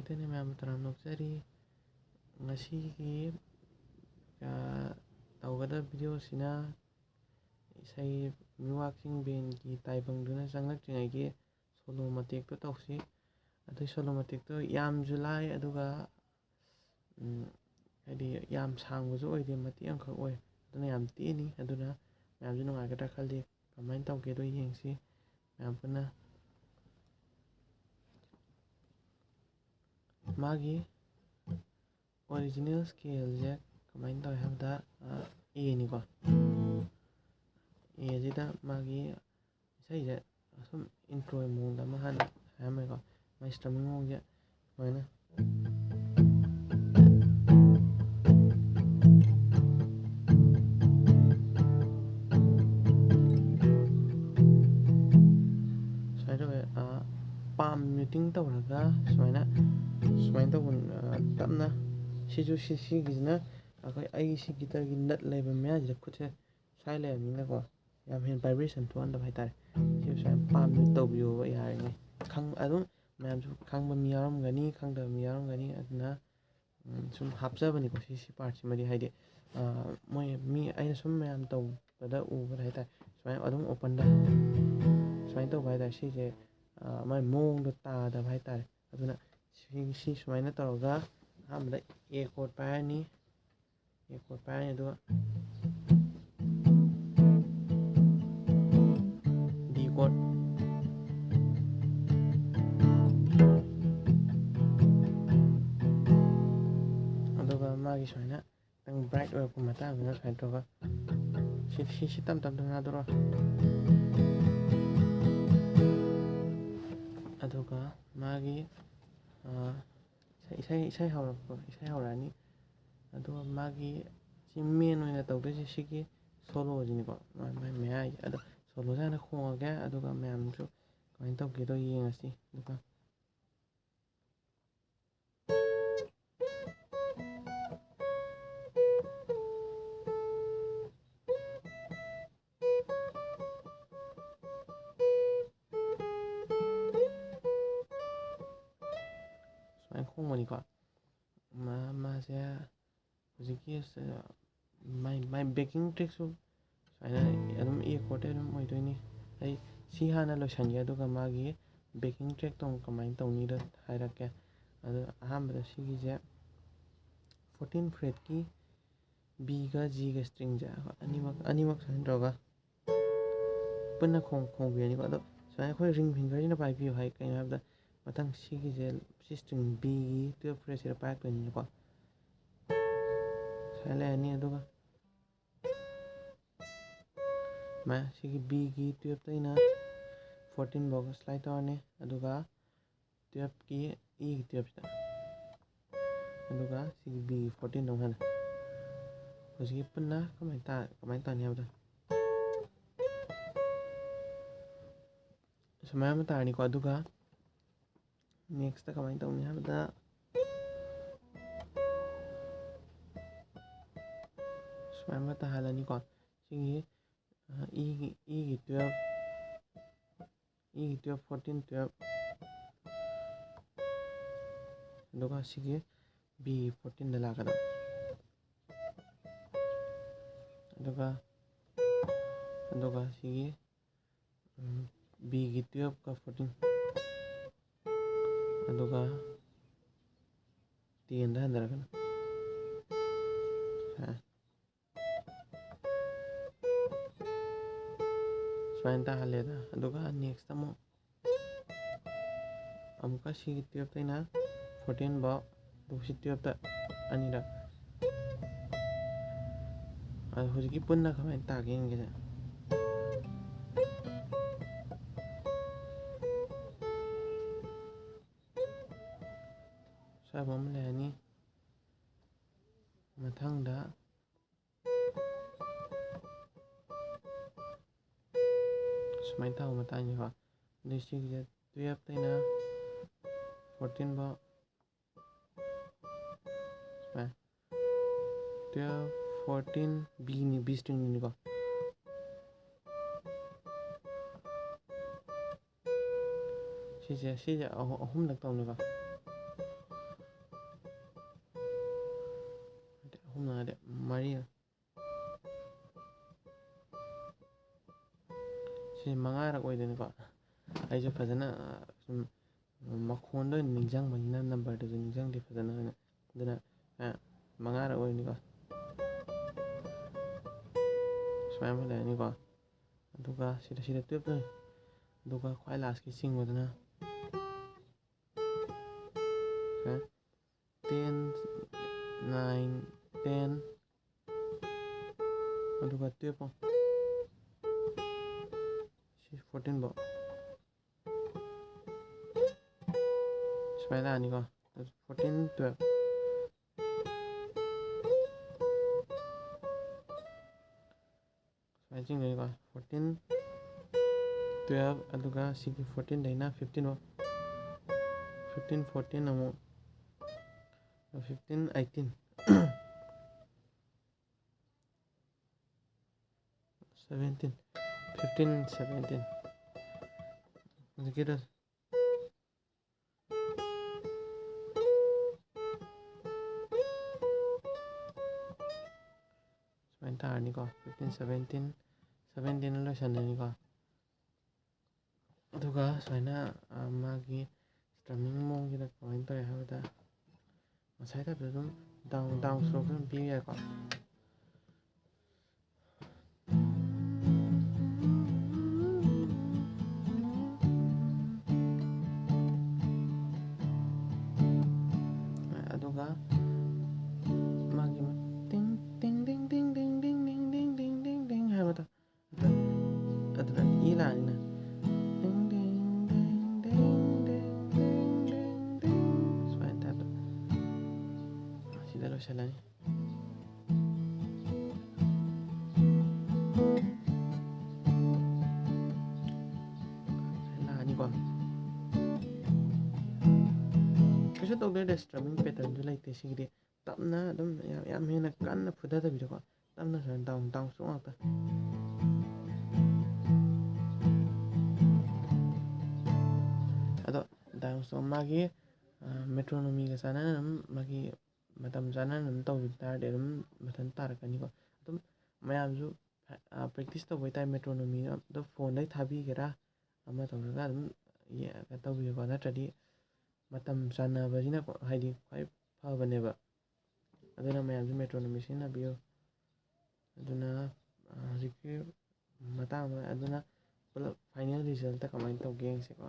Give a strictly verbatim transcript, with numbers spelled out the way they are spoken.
ꯃꯌꯥꯝꯕꯨ ꯇꯔꯥꯝꯅ ꯑꯣꯛꯆꯔꯤ꯫ ꯉꯁꯤꯒꯤ, ꯑ, ꯇꯧꯒꯗꯕ video ꯁꯤꯅ ꯏꯁꯩ ꯃꯤꯋꯥꯛꯁꯤꯡ ꯕꯦꯟꯒꯤ ꯇꯥꯏꯕꯪꯗꯨꯅ ꯆꯪꯂꯛꯇ꯭ꯔꯤꯉꯩꯒꯤ solo ꯃꯇꯦꯛꯇꯣ ꯇꯧꯁꯤ꯫ ꯑꯗꯨꯏ solo ꯃꯇꯦꯛꯇꯣ ꯌꯥꯝꯁꯨ ꯂꯥꯏ, ꯑꯗꯨꯒ, ꯎꯝ, ꯍꯥꯏꯗꯤ ꯌꯥꯝ ꯁꯥꯡꯕꯁꯨ ꯑꯣꯏꯗꯦ, ꯃꯇꯦꯛ ꯑꯃꯈꯛ ꯑꯣꯏ꯫ ꯑꯗꯨꯅ ꯌꯥꯝ ꯇꯦꯟꯅꯤ꯫ ꯑꯗꯨꯅ ꯃꯌꯥꯝꯁꯨ ꯅꯨꯡꯉꯥꯏꯒꯗ꯭ꯔꯥ ꯈꯜꯂꯤ꯫ ꯀꯃꯥꯏꯅ ꯇꯧꯒꯦꯗꯣ ꯌꯦꯡꯁꯤ ꯃꯌꯥꯝ ꯄꯨꯟꯅ꯫ ꯃꯥꯒꯤ original scale ꯁꯦ ꯀꯃꯥꯏꯅ ꯇꯧꯋꯦ ꯍꯥꯏꯕꯗ, ꯑ, A ꯅꯤꯀꯣ꯫ A ꯁꯤꯗ ꯃꯥꯒꯤ ꯏꯁꯩꯁꯦ ꯁꯨꯝ intro ꯒꯤ ꯃꯑꯣꯡꯗ ꯑꯃ ꯍꯥꯟꯅ ꯍꯥꯏꯔꯝꯃꯦꯀꯣ꯫ ꯃꯥꯒꯤ strumming ꯃꯑꯣꯡꯁꯦ ꯁꯨꯃꯥꯏꯅ꯫ ꯁꯨꯃꯥꯏꯅ ꯇꯧꯋꯦ, ꯑ, palm muting ꯇꯧꯔꯒ ꯁꯨꯃꯥꯏꯅ, ꯁꯨꯃꯥꯏꯅ ꯇꯧꯕ, ꯑ, ꯇꯞꯅ꯫ ꯁꯤꯁꯨ ꯁꯤ-, ꯁꯤꯒꯤꯁꯤꯅ ꯑꯩꯈꯣꯏ, ꯑꯩꯒꯤ ꯁꯤ guitar ꯒꯤ nut ꯂꯩꯕ ꯃꯌꯥꯁꯤꯗ ꯈꯨꯠꯁꯦ ꯁ꯭ꯋꯥꯏ ꯂꯩꯔꯕꯅꯤꯅꯀꯣ, ꯌꯥꯝ ꯍꯦꯟꯅ vibration ꯊꯣꯛꯍꯟꯗꯕ ꯍꯥꯏꯇꯥꯔꯦ꯫ ꯁꯤ ꯁꯨꯃꯥꯏꯅ palm mute ꯇꯧꯕꯤꯌꯣꯕ ꯌꯥꯔꯤꯉꯩ꯫ ꯈꯪ-, ꯑꯗꯨꯝ ꯃꯌꯥꯝꯁꯨ ꯈꯪꯕ ꯃꯤ ꯌꯥꯎꯔꯝꯒꯅꯤ, ꯈꯪꯗꯕ ꯃꯤ ꯌꯥꯎꯔꯝꯒꯅꯤ꯫ ꯑꯗꯨꯅ, ꯎꯝ, ꯁꯨꯝ ꯍꯥꯞꯆꯕꯅꯤꯀꯣ ꯁꯤ, ꯁꯤ part ꯁꯤꯃꯗꯤ, ꯍꯥꯏꯗꯤ, ꯑ, ꯃꯣꯏ ꯃꯤ, ꯑꯩꯅ ꯁꯨꯝ ꯃꯌꯥꯝ ꯇꯧꯕꯗ ꯎꯕꯗ ꯍꯥꯏꯇꯥꯔꯦ, ꯁꯨꯃꯥꯏꯅ ꯑꯗꯨꯝ open ꯗ ꯁꯨꯃꯥꯏꯅ ꯇꯧꯕ ꯍꯥꯏꯇꯥꯔꯦ꯫ ꯁꯤꯁꯦ, ꯑ, ꯃꯥꯏ ꯃꯑꯣꯡꯗꯣ ꯇꯥꯗꯕ ꯍꯥꯏꯇꯥꯔꯦ꯫ ꯑꯗꯨꯅ ꯁꯤ, ꯁꯤ ꯁꯨꯃꯥꯏꯅ ꯇꯧꯔꯒ ꯑꯍꯥꯟꯕꯗ A chord ꯄꯥꯏꯔꯅꯤ꯫ A chord ꯄꯥꯏꯔꯅꯤ, ꯑꯗꯨꯒ D chord꯫ ꯑꯗꯨꯒ ꯃꯥꯒꯤ ꯁꯨꯃꯥꯏꯅ ꯈꯤꯇꯪ bright ꯑꯣꯏꯔꯛꯄ ꯃꯇꯥꯡꯗꯨꯅ ꯁꯨꯃꯥꯏꯅ ꯇꯧꯔꯒ ꯁꯤ, ꯁꯤ, ꯁꯤ ꯇꯞ ꯇꯞꯅ ꯅꯥꯗꯔꯣ꯫ ꯑꯗꯨꯒ ꯃꯥꯒꯤ, ꯑ, ꯏꯁꯩ, ꯏꯁꯩ, ꯏꯁꯩ ꯍꯧꯔꯛꯄ, ꯏꯁꯩ ꯍꯧꯔꯛꯑꯅꯤ꯫ ꯑꯗꯨꯒ ꯃꯥꯒꯤ ꯁꯤ main ꯑꯣꯏꯅ ꯇꯧꯗꯣꯏꯁꯦ ꯁꯤꯒꯤ solo ꯁꯤꯅꯤꯀꯣ, ꯃꯥ-, ꯃꯥꯏ ꯃꯌꯥꯏꯁꯦ꯫ ꯑꯗꯣ solo ꯁꯦ ꯍꯥꯟꯅ ꯈꯣꯡꯉꯒꯦ, ꯑꯗꯨꯒ ꯃꯌꯥꯝꯁꯨ ꯀꯃꯥꯏꯅ ꯇꯧꯒꯦꯗꯣ ꯌꯦꯡꯉꯁꯤ꯫ ꯑꯗꯨꯒ ꯁꯦ ꯍꯧꯖꯤꯛꯀꯤ ꯁ-, ꯃꯥꯏ, ꯃꯥꯏ backing trackꯁꯨ ꯁꯨꯃꯥꯏꯅ ꯑꯗꯨꯝ A chord ꯑꯗꯨꯝ ꯑꯣꯏꯗꯣꯏꯅꯤ꯫ ꯑꯩ ꯁꯤ ꯍꯥꯟꯅ ꯂꯣꯏꯁꯟꯒꯦ, ꯑꯗꯨꯒ ꯃꯥꯒꯤ backing trackꯇꯣ ꯑꯃꯨꯛ ꯀꯃꯥꯏꯅ ꯇꯧꯅꯤꯗꯣ ꯍꯥꯏꯔꯛꯀꯦ꯫ ꯑꯗꯣ ꯑꯍꯥꯟꯕꯗ ꯁꯤꯒꯤꯁꯦ fourteen fretꯀꯤ Bꯒ Gꯒ stringꯁꯦ ꯑꯅꯤꯃꯛ, ꯑꯅꯤꯃꯛ ꯁꯨꯃꯥꯏꯅ ꯇꯧꯔꯒ ꯄꯨꯟꯅ ꯈꯣꯡ-, ꯈꯣꯡꯕꯤꯔꯅꯤꯀꯣ꯫ ꯑꯗꯣ ꯁꯨꯃꯥꯏꯅ ꯑꯩꯈꯣꯏ ring finger ꯁꯤꯅ ꯄꯥꯏꯕꯤꯌꯨ ꯍꯥꯏ꯫ ꯀꯩꯅꯣ ꯍꯥꯏꯕꯗ, ꯃꯊꯪ ꯁꯤꯒꯤꯁꯦ, ꯁꯤ string Bꯒꯤ twelve fretꯁꯤꯗ ꯄꯥꯏꯔꯛꯇꯣꯏꯅꯤꯅꯀꯣ꯫ ꯁꯨꯃꯥꯏꯅ ꯂꯩꯔꯅꯤ꯫ ꯑꯗꯨꯒ ꯁꯨꯃꯥꯏꯅ ꯁꯤꯒꯤ Bꯒꯤ twelveꯇꯩꯅ fourteen ꯐꯥꯎ slide ꯇꯧꯔꯅꯤ꯫ ꯑꯗꯨꯒ twelveꯀꯤ, Eꯒꯤ twelveꯁꯤꯗ, ꯑꯗꯨꯒ ꯁꯤꯒꯤ Bꯒꯤ fourteenꯗ ꯑꯃꯨꯛ ꯍꯟꯅ꯫ ꯍꯧꯖꯤꯛꯀꯤ ꯄꯨꯟꯅ ꯀꯃꯥꯏꯅ ꯇꯥ-, ꯀꯃꯥꯏꯅ ꯇꯥꯅꯤ ꯍꯥꯏꯕꯗ, ꯁꯨꯃꯥꯏꯅ ꯑꯃ ꯇꯥꯔꯅꯤꯀꯣ꯫ ꯑꯗꯨꯒ nextꯇ ꯀꯃꯥꯏꯅ ꯇꯧꯅꯤ ꯍꯥꯏꯕꯗ, ꯁꯨꯃꯥꯏꯅ ꯑꯃ ꯇꯥꯍꯜꯂꯅꯤꯀꯣ꯫ ꯁꯤꯒꯤ, ꯑ, Eꯒꯤ, Eꯒꯤ twelve, Eꯒꯤ twelve, fourteen, twelve, ꯑꯗꯨꯒ ꯁꯤꯒꯤ Bꯒꯤ fourteenꯗ ꯂꯥꯛꯀꯗꯕ꯫ ꯑꯗꯨꯒ, ꯑꯗꯨꯒ ꯁꯤꯒꯤ, ꯎꯝ, Bꯒꯤ twelveꯀ fourteen, ꯑꯗꯨꯒ tenꯗ ꯍꯟꯊꯔꯛꯀꯅꯤ꯫ ꯁꯨꯃꯥꯏꯅ ꯇꯥꯍꯜꯂꯦꯗ꯫ ꯑꯗꯨꯒ nextꯇ ꯑꯃꯨꯛ, ꯑꯃꯨꯛꯀ ꯁꯤꯒꯤ twelveꯇꯩꯅ fourteen ꯐꯥꯎ, ꯑꯗꯨꯒ ꯁꯤ twelveꯇ ꯑꯅꯤꯔꯛ꯫ ꯑꯗꯣ ꯍꯧꯖꯤꯛꯀꯤ ꯄꯨꯟꯅ ꯀꯃꯥꯏꯅ ꯇꯥꯒꯦ ꯌꯦꯡꯒꯦꯁꯦ꯫ ꯁ꯭ꯋꯥꯏꯐꯥꯎ ꯑꯃ ꯂꯩꯔꯅꯤ꯫ ꯃꯊꯪꯗ ꯁꯨꯃꯥꯏꯅ ꯇꯧꯕ ꯃꯇꯥꯡꯁꯦꯀꯣ꯫ ꯑꯗꯩ ꯁꯤꯒꯤꯁꯦ twelveꯇꯩꯅ fourteen ꯐꯥꯎ꯫ ꯁꯨꯃꯥꯏꯅ꯫ Twelve, fourteen, Bꯅꯤ, B stringꯅꯤꯀꯣ꯫ ꯁꯤꯁꯦ, ꯁꯤꯁꯦ ꯑꯍꯨ-, ꯑꯍꯨꯝꯂꯛ ꯇꯧꯅꯤꯀꯣ꯫ ꯃꯔꯤ꯫ ꯁꯤ ꯃꯉꯥꯔꯛ ꯑꯣꯏꯗꯣꯏꯅꯤꯀꯣ꯫ ꯑꯩꯁꯨ ꯐꯖꯅ, ꯑ, ꯁꯨꯝ ꯃꯈꯣꯟꯗ ꯑꯣꯏꯅ ꯅꯤꯡꯁꯤꯡꯕꯅꯤꯅ numberꯗꯨꯁꯨ ꯅꯤꯡꯁꯤꯡꯗꯦ ꯐꯖꯅ ꯑꯣꯏꯅ꯫ ꯑꯗꯨꯅ, ꯑ, ꯃꯉꯥꯔꯛ ꯑꯣꯏꯔꯅꯤꯀꯣ꯫ ꯁꯨꯃꯥꯏꯅ ꯑꯃ ꯂꯩꯔꯅꯤꯀꯣ꯫ ꯑꯗꯨꯒ ꯁꯤꯗ, ꯁꯤꯗ twelve ꯂꯩ꯫ ꯑꯗꯨꯒ ꯈ꯭ꯋꯥꯏ lastꯀꯤ ꯆꯤꯡꯕꯗꯨꯅ, ꯁꯦ, ten, nine, ten, ꯑꯗꯨꯒ twelve ꯐꯥꯎ꯫ ꯁꯤ fourteen ꯐꯥꯎ꯫ ꯁꯨꯃꯥꯏꯅ ꯂꯥꯛꯑꯅꯤꯀꯣ꯫ Fourteen, twelve꯫ ꯁꯨꯃꯥꯏꯅ ꯆꯤꯡꯗꯣꯏꯅꯤꯀꯣ꯫ Fourteen, twelve, ꯑꯗꯨꯒ ꯁꯤꯒꯤ fourteenꯗꯩꯅ fifteen ꯐꯥꯎ꯫ Fifteen, fourteen ꯑꯃꯨꯛ, fifteen, eighteen, seventeen, fifteen, seventeen꯫ ꯍꯧꯖꯤꯛꯀꯤꯗꯣ ꯁꯨꯃꯥꯏꯅ ꯇꯥꯔꯅꯤꯀꯣ꯫ Fifteen, seventeen, seventeen ꯂꯣꯏꯁꯟꯗꯣꯏꯅꯤꯀꯣ꯫ ꯑꯗꯨꯒ ꯁꯨꯃꯥꯏꯅ, ꯑ, ꯃꯥꯒꯤ strumming ꯃꯑꯣꯡꯁꯤꯗ ꯀꯃꯥꯏꯅ ꯇꯧꯋꯦ ꯍꯥꯏꯕꯗ, ꯉꯁꯥꯏ typeꯇ ꯑꯗꯨꯝ down, down stroke ꯑꯗꯨꯝ ꯄꯤꯕ ꯌꯥꯏꯀꯣ꯫ ꯑꯗꯨꯒ ꯃꯥꯒꯤ ꯇꯤꯡ, ꯇꯤꯡ, ꯇꯤꯡ, ꯇꯤꯡ, ꯇꯤꯡ, ꯇꯤꯡ, ꯇꯤꯡ, ꯇꯤꯡ, ꯇꯤꯡ, ꯇꯤꯡ, ꯇꯤꯡ ꯍꯥꯏꯕꯗꯣ, ꯑꯗꯨꯗ, ꯑꯗꯨꯗ ꯏ ꯂꯥꯛꯑꯅꯤꯅ꯫ ꯇꯤꯡ, ꯇꯤꯡ, ꯇꯤꯡ, ꯇꯤꯡ, ꯇꯤꯡ, ꯇꯤꯡ, ꯇꯤꯡ, ꯇꯤꯡ꯫ ꯁꯨꯃꯥꯏꯅ typeꯇ꯫ ꯁꯤꯗ ꯂꯣꯏꯁꯤꯜꯂꯅꯤ꯫ ꯂꯥꯛꯑꯅꯤꯀꯣ꯫ ꯀꯩꯁꯨ ꯇꯧꯗꯦ, strumming patternꯁꯨ ꯂꯩꯇꯦ ꯁꯤꯒꯤꯗꯤ꯫ ꯇꯞꯅ ꯑꯗꯨꯝ ꯌꯥꯝ, ꯌꯥꯝ ꯍꯦꯟꯅ ꯀꯟꯅ ꯐꯨꯊꯗꯕꯤꯗꯀꯣ, ꯇꯞꯅ ꯁꯨꯃꯥꯏꯅ down, down stroke ꯉꯥꯛꯇ꯫ ꯑꯗꯣ down stroke ꯃꯥꯒꯤ, ꯑ, metronomeꯒ ꯆꯥꯟꯅꯅ ꯑꯗꯨꯝ ꯃꯥꯒꯤ ꯃꯇꯝ ꯆꯥꯅ ꯑꯗꯨꯝ ꯇꯧꯈꯤꯕ ꯇꯥꯔꯗꯤ ꯑꯗꯨꯝ ꯃꯊꯟ ꯇꯥꯔꯛꯀꯅꯤꯀꯣ꯫ ꯑꯗꯨꯝ ꯃꯌꯥꯝꯁꯨ practice ꯇꯧꯕ ꯍꯥꯏꯇꯥꯔꯦ, ꯃꯦꯇ꯭ꯔꯣꯅꯣꯃꯤꯗꯣ ꯐꯣꯟꯗꯒꯤ ꯊꯥꯕꯤꯒꯦꯔꯥ ꯑꯃ ꯇꯧꯔꯒ ꯑꯗꯨꯝ ꯌꯦꯡꯉꯒ ꯇꯧꯕꯤꯌꯨꯀꯣ꯫ ꯅꯠꯇ꯭ꯔꯗꯤ ꯃꯇꯝ ꯆꯥꯟꯅꯕꯁꯤꯅ ꯍꯥꯏꯗꯤ ꯈ꯭ꯋꯥꯏ ꯐꯕꯅꯦꯕ꯫ ꯑꯗꯨꯅ ꯃꯌꯥꯝꯁꯨ ꯃꯦꯇ꯭ꯔꯣꯅꯣꯃꯤ ꯁꯤꯖꯤꯟꯅꯕꯤꯌꯨ꯫ ꯑꯗꯨꯅ ꯍꯧꯖꯤꯛꯀꯤ ꯃꯇꯥꯡꯗ, ꯑꯗꯨꯅ ꯄꯨꯂꯞ final result ꯀꯃꯥꯏꯅ ꯇꯧꯒꯦ ꯌꯦꯡꯁꯤꯀꯣ꯫